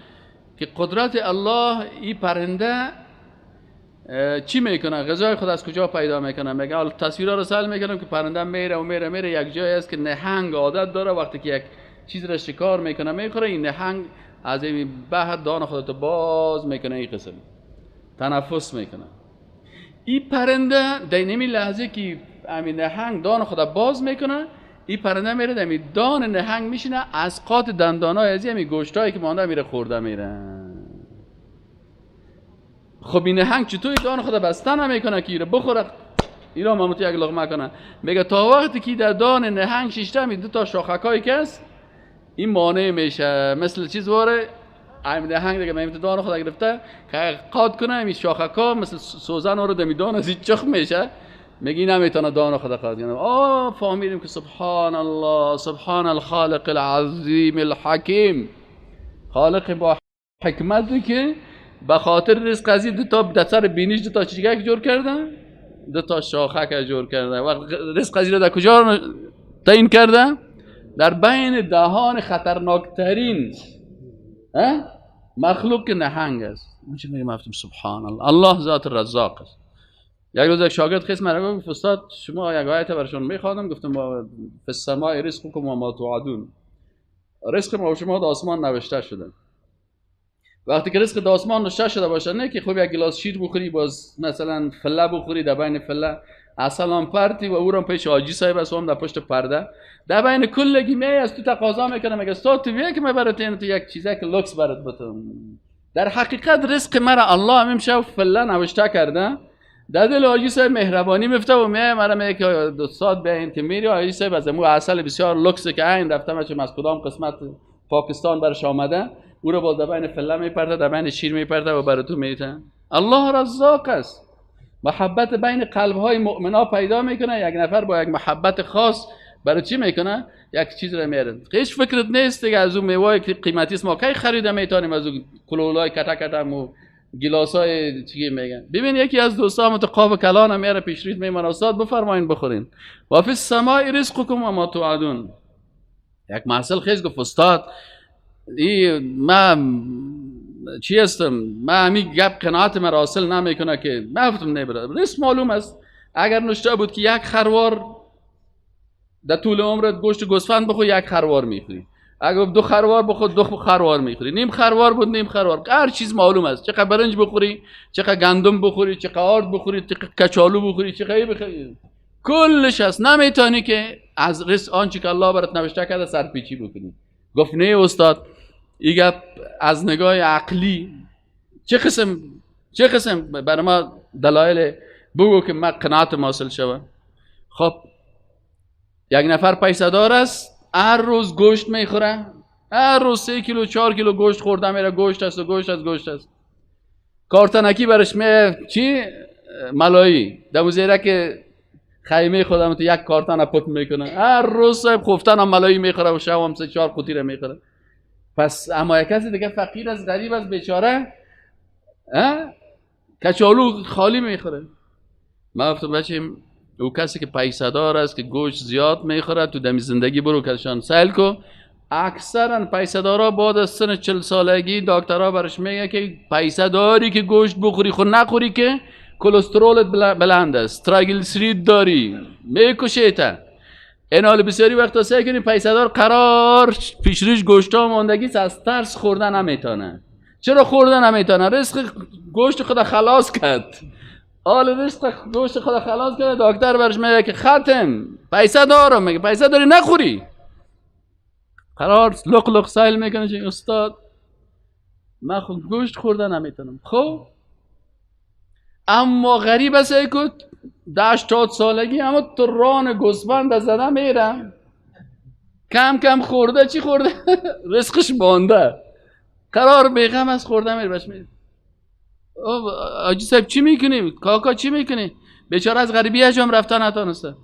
که قدرت الله این پرنده چی میکنه؟ غذای خود از کجا پیدا میکنه؟ میگه حالا تصویرها رو سهل میکنم که پرنده میره و میره میره یک جایی است که نهنگ عادت داره وقتی که یک چیز را شکار میکنه میخوره، این نهنگ از این بحر دان خودتو باز میکنه، این قسم تنفس میکنه. این پرنده در این لحظه که همین نهنگ دان خود باز میکنه، این پرنده میره در دان نهنگ میشینه، از قات دندانای از همین گوشتایی که مانده میره خورده میره. خب این نهنگ چطور دان خود بسته نمیکنه که ایره بخوره، ایرا ماموتی یک لقمه کنه. میگه تا وقتی که در دان نهنگ شیشته می دو تا شاخکایی که است این مانع میشه، مثل چیز واره ایم نهنگ دیگه من دان خود گرفته که قاد کنه این شاخکا مثل سوزن رو دمی دان از چخ میشه، میگی نمیتونه دان خود قاد کنه. آه فهمیدیم که سبحان الله، سبحان الخالق العظیم الحکیم، خالق با حکمتی که به خاطر رزق از دو تا دفتر بینیش دو تا چیزک جور کردن، دو تا شاخک جور کردن و رزق از در کجا تعیین کرده؟ در بین دهان خطرناکترین مخلوق نهنگ است. میشه میگم گفتم سبحان الله، الله ذات رزاق است. یک روز یک شاگرد خیس مرا گفت استاد شما یک آیت برشون میخوادم، گفتم فی السماء رزقکم و ما توعدون، رزق ما و شما در آسمان نوشته شده. وقتی که رزق در آسمان نوشته شده باشه، نه که خوب یک گلاس شیر بخوری باز مثلا فله بخوری، در بین فله اصلا پرتی و او را پیش حاجی صاحب است، هم در پشت پرده در بین کلگی می از تو تقاضا میکنه، میگه استاد تو بیا که من برات این تو یک چیزی که لوکس برات بدم. در حقیقت رزق مرا الله همین شو فله نوشته کرده، در دل حاجی صاحب مهربانی میفته و میای مرا میگه که استاد بیا این که میری حاجی صاحب از مو عسل بسیار لوکس که عین رفته چه از کدام قسمت پاکستان برش آمده، او رو باز در بین فله میپرده، در بین شیر میپرده و برات میته. الله رزاق است. محبت بین قلب های مؤمنا پیدا میکنه. یک نفر با یک محبت خاص برای چی میکنه؟ یک چیز رو میاره. هیچ فکرت نیست دیگه از اون میوه که قیمتی است ما کی خریده میتونیم، از اون کلولای کتا کتا و گلاسای چی میگن. ببین یکی از دوستا تو قاب کلان میاره پیش ریت میمونه، استاد بفرمایین بخورین. و فی السماء رزقکم و ما توعدون. یک محصل خیز گفت استاد ای ما چی هستم، من همی گپ قناعت من حاصل نمیکنه که من گفتم نه برادر، رزق معلوم است. اگر نوشته بود که یک خروار در طول عمرت گوشت گوسفند بخور، یک خروار میخوری. اگر دو خروار بخور، دو خروار میخوری. نیم خروار بود، نیم خروار. هر چیز معلوم است. چقدر برنج بخوری، چقدر گندم بخوری، چقدر آرد بخوری، چقدر کچالو بخوری، چقدر بخوری، کلش هست. نمیتونی که از رزق آنچه که الله برات نوشته کرده سرپیچی بکنی. گفت نه استاد، این گپ از نگاه عقلی چه قسم برای ما دلایل بگو که ما قناعت حاصل شوه. خب یک نفر پیسه دار است، هر روز گوشت میخوره، هر روز 3 کیلو 4 کیلو گوشت خورده میره، گوشت است و گوشت است گوشت است. کارتنکی برش می چی ملایی در زیره که خیمه خودم تو یک کارتن پت میکنه، هر روز صاحب خفتن هم ملایی میخوره و شب هم 3-4 قوطی رو میخوره. پس اما یک کسی دیگه فقیر است، غریب است، بیچاره، کچالو خالی میخوره. من گفتم بچیم او کسی که پیسه دار است که گوشت زیاد میخوره تو دمی زندگی برو کشان سیل کو، اکثرا پیسه دارا بعد از سن 40 سالگی دکترها برش میگه که پیسه داری که گوشت بخوری، خود نخوری که کلسترولت بلند است، تریگلیسیرید داری، میکشه تا. این حال بسیاری وقتا سعی کنیم پیسه دار قرار پیش ریش گوشت ها ماندگی از ترس خوردن نمیتونه. چرا خوردن نمیتونه؟ رزق گوشت خود خلاص کرد. حال رزق گوشت خود خلاص کرد، دکتر برش میگه که ختم، پیسه دارم، میگه پیسه داری نخوری. قرار لق لق سایل میکنه چه استاد من خود گوشت خوردن نمیتونم. خب اما غریب است که 80 سالگی اما تو ران گوسفند زده میره، کم کم خورده، چی خورده؟ رزقش مانده، قرار بیغم از خورده میره. بهش میره حاجی صاحب چی میکنی؟ کاکا چی میکنی؟ بیچاره از غریبی هم رفتن نتانسته.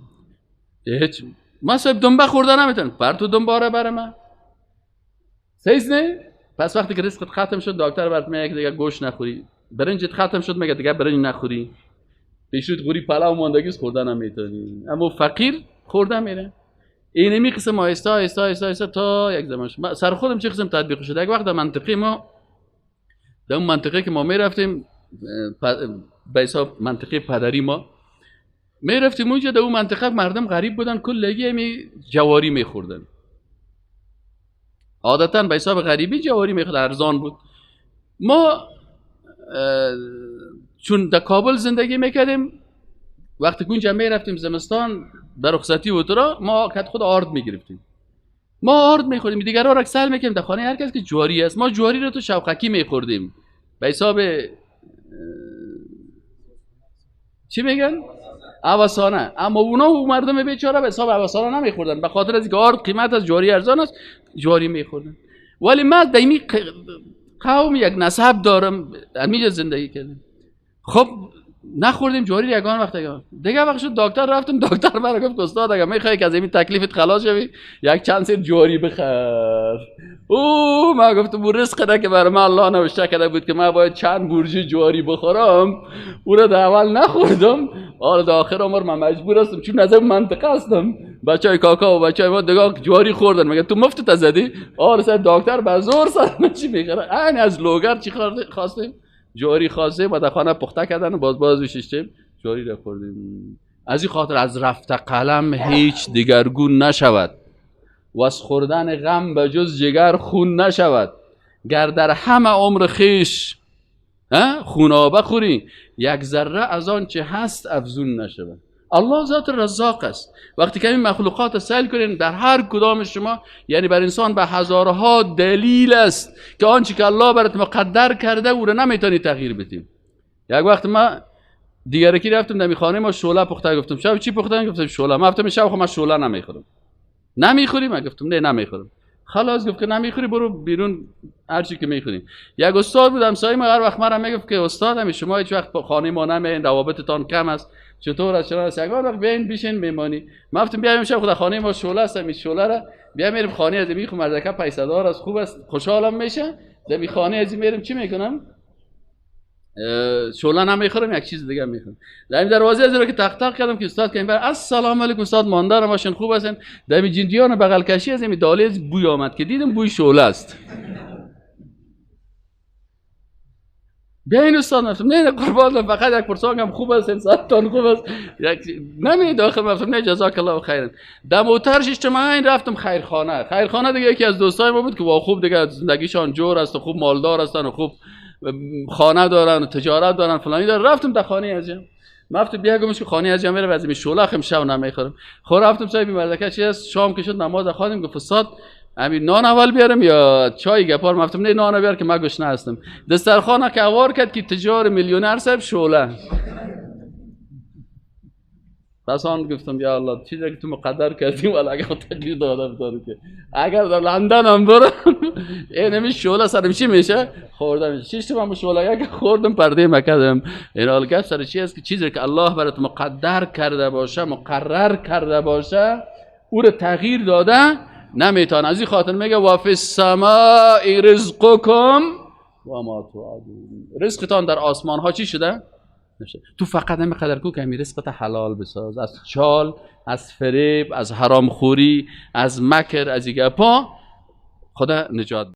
هیچ ما صاحب دنبه خورده نمیتونم، بر تو دنباره بر من سیز نه؟ پس وقتی که رزقت ختم شد دکتر برات میگه که دیگه گوشت نخوری، برنجت ختم شد میگه دیگه برنج نخوری، پیشروت غوری پلاو ماندگیز خوردن نمیتونی. اما فقیر خورده میره. اینمی قسم آهسته آهسته آهسته آهسته تا یک زمان شد. سر خودم چه قسم تطبیق شد. یک وقت در منطقه ما، در اون منطقه که ما میرفتیم به حساب منطقه پدری ما میرفتیم اونجا، در اون منطقه مردم غریب بودن، کلگی همی جواری میخوردن. عادتا به حساب غریبی جواری میخوردن، ارزان بود. ما چون در کابل زندگی میکردیم، وقتی که اونجا میرفتیم زمستان در رخصتی و تو ما کت خود آرد میگرفتیم، ما آرد میخوردیم، دیگرها را سل میکردیم. در خانه هر کس که جواری است، ما جواری رو تو شوقکی میخوردیم به حساب چی میگن؟ اوسانه. اما اونا و مردم بیچاره به حساب اوسانه نمیخوردن، به خاطر از اینکه آرد قیمت از جواری ارزان است، جواری میخوردن. ولی ما دایمی قوم یک نسب دارم، امیجا زندگی کردیم. خب نخوردیم جواری یگان وقت دیگه وقت شد دکتر رفتم، دکتر مرا گفت استاد اگه میخوای که از این تکلیفت خلاص شوی یک چند سیر جواری بخر. او ما گفتم اون رزق که برای من الله نوشته کرده بود که من باید چند برجی جواری بخورم، او را در اول نخوردم، آره در آخر عمر من مجبور هستم چون از منطقه هستم. بچهای کاکا و بچهای ما دیگه جواری خوردن، مگه تو مفت زدی؟ آره سر دکتر به زور سر من چی میخره. این از لوگر چی خواستیم؟ جواری خواستیم و در خانه پخته کردن و باز ششتیم جواری را خوردیم. از این خاطر از رفت قلم هیچ دیگرگون نشود و از خوردن غم به جز جگر خون نشود. گر در همه عمر خویش خونابه خوری، یک ذره از آن چه هست افزون نشود. الله ذات رزاق است. وقتی که این مخلوقات سیل کنین در هر کدام شما، یعنی بر انسان به هزارها دلیل است که آنچه که الله برات مقدر کرده او را نمیتونی تغییر بدیم. یک وقت ما دیگرکی رفتم در خانه ما شعله پخته، گفتم شب چی پختن؟ گفتم شعله. ما گفتم شب خب من شعله نمیخورم. نمیخوری؟ من گفتم نه نمیخورم. خلاص گفت که نمیخوری برو بیرون هر چی که میخوریم. یک استاد بود همسایه ما، هر وقت مرا میگفت که استاد هم شما هیچ وقت خانه ما نمیین، روابطتان کم است، چطور است چرا است، یک وقت بیاین بیشین میمانی. ما گفتم بیایم شب خود خانه ما شعله است، می شعله را بیا میریم خانه از میخو مردکه پیسه دار است، خوب است، خوشحالم میشه. در خانه از میریم چی میکنم؟ شعله نمیخورم، یک چیز دیگه میخورم. در این دروازه از رو که تق تق کردم که استاد که السلام علیکم استاد ماندارم باشین خوب هستین. در این جندیان بغل کشی از این دالیز بوی آمد که دیدم بوی شعله است. بیاین استاد، گفتم نه نه قربان فقط یک پرسانم خوب است، انسانتان خوب است. یک نمی داخل گفتم نه جزاک الله خیرا. در موتر ششتم رفتم خیرخانه. خیرخانه دیگه یکی از دوستای ما بود که وا خوب دیگه زندگیشان جور است و خوب مالدار هستن و خوب خانه دارن و تجارت دارن فلانی دارن. رفتم در خانه از گفتم بیا گمش که خانه از میره از شعله خم شو نمیخورم. خب رفتم صاحب مردکه چی است، شام که شد نماز خواندیم، گفت استاد امیر نان اول بیارم یا چای گپار؟ گفتم نه نان بیار که من گشنه هستم. دسترخوان که اوار کرد که تجار میلیونر صاحب شعله. پس آن گفتم یا الله چیزی که تو مقدر کردی ولی اگر تغییر دادم داره که اگر در لندن هم برم اینمی شعله سرم چی میشه؟ خورده میشه. شش تا شعله که خوردم پرده مکردم. این حال گفت سر چی است که چیزی که الله برات مقدر کرده باشه، مقرر کرده باشه، او رو تغییر داده نمیتونه. از این خاطر میگه و فی السماء رزقکم و ما توعدون. رزقتان در آسمان ها چی شده؟ تو فقط همینقدر کو که همین رزقت حلال بساز، از چال، از فریب، از حرامخوری، از مکر، از این گپا خدا نجات.